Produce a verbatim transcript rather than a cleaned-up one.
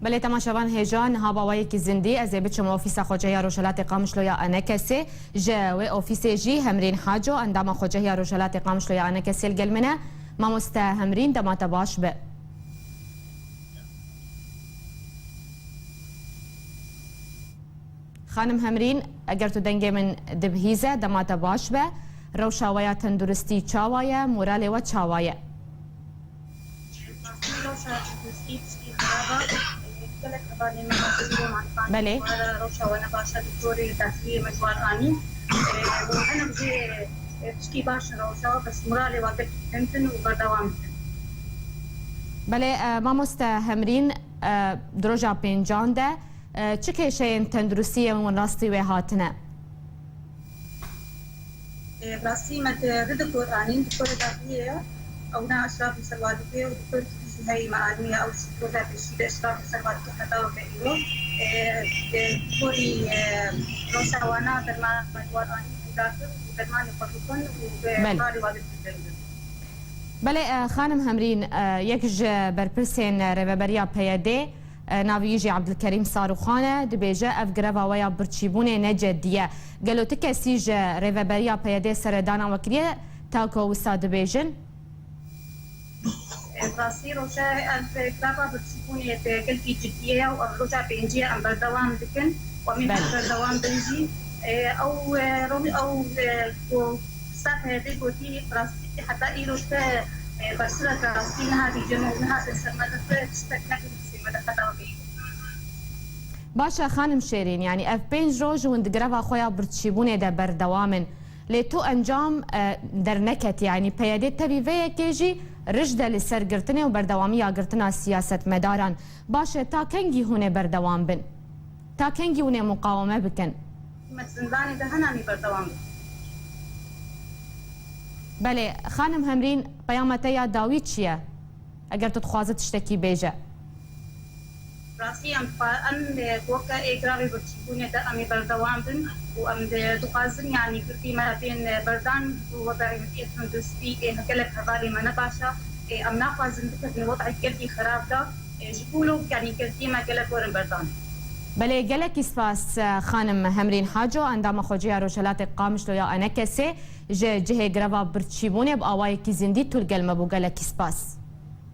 Belê temaşevan hêja, niha bi awayekî zindî ez ê biçim ofîsa Xwecehiya Rojhilatê Qamişlo ya ENKSê. Ji wê ofîsê jî Hemrîn Haco, endama Xwecehiya Rojhilatê Qamişlo ya ENKSê li gel min e. Mamoste Hemrîn, dema te baş be. Xanim Hemrîn, eger tu dengê min dibihîze, dema te baş be. Rewşa we ya tenduristî çawa ye? Moralê we çawa ye? Rewşa tenduristî piştî xirab e. Gelek hevalên me hatin bo malikan. Belê. Rewşa we ne baş e, doktorê daxiliyê me ji wan anî. E, û hinek jî, e, piştî baş in rewşa, bes moralê we gelkî din û berdewam dikin. Belê, e, mamoste Hemrîn, e, di roja pêncan de, e, çi kêşeyên tenduristiyê wan rastî wê hatine? E, bi rastî me di, di doktor anîn, doktorê daxiliyê ye. Ew ne eşrafî serwadikê û doktor jî heyî me anî ye, ew jî roja pêşî de eşrafî serwadikê heta weke îro. E, e, doktorî, e, rewşa wana derman me ji wan anî, hîdar kir û dermanê xwe dikin û bi Belê. Moralê wan dikin. Belê, e, xanim Hemrîn, e, yek ji berpirsên Rêveberiya PYDê, e, navê wî jî Ebdilkerîm Sarûxan e, dibêje ev greva we ya birçîbûnê ne cedî ye. Gelo ti kesî ji Rêveberiya PYDê seredana we kiriye, ta ku wisa dibêjin? Rastî roje ev greva birçîbûnê bi gelkî cidî ye û ev roja pêncî ye em berdewam dikin û em ê Belê. Berdewam bin jî. E, ew, e, ro-, ew, e, ku Saf hevê gotî, rastî heta îro te, e, bersivek rastî niha dîcim û niha te ser me de te tiştek nekir dîsê me de heta wekî. Baş e, xanim Şêrîn, yanî ev pênc roj hûn di greva xwe ya birçîbûnê de berdewam in. Lê tu encam, e, derneketî, yanî PYDê tevî vê yekê jî rij de li ser girtinê û berdewamiya girtina siyasetmedaran. Baş e, ta kengî hûn ê berdewam bin? Ta kengî hûn ê muqaweme bikin? Me zindanê de hene em ê berdewam bikin. Belê, xanim Hemrîn, peyama te ya dawî çi ye? Eger tu dixwaze tiştekî bêje. Rastî em xwe, em, e, weke ê gravê birçîbûnê de em ê berdewam bin û em di-, dixwazin, yanî, girtî me bên, e, berdan û weke tundistî, ê, gelek hevalê me ne baş e. Ê, em naxwazin bikevin wed'ek gelkî xirab de. Ê, ji bo wilo, yanî, girtî me gelek werin berdan. Belê, gelekî spas, e, xanim Hemrîn Haco, endama Xweceya Rojhelatê Qamişlo ya ENKSê, ji cihê greva birçîbûnê bi awayekî zindî tu li gel me bû. Gelekî spas.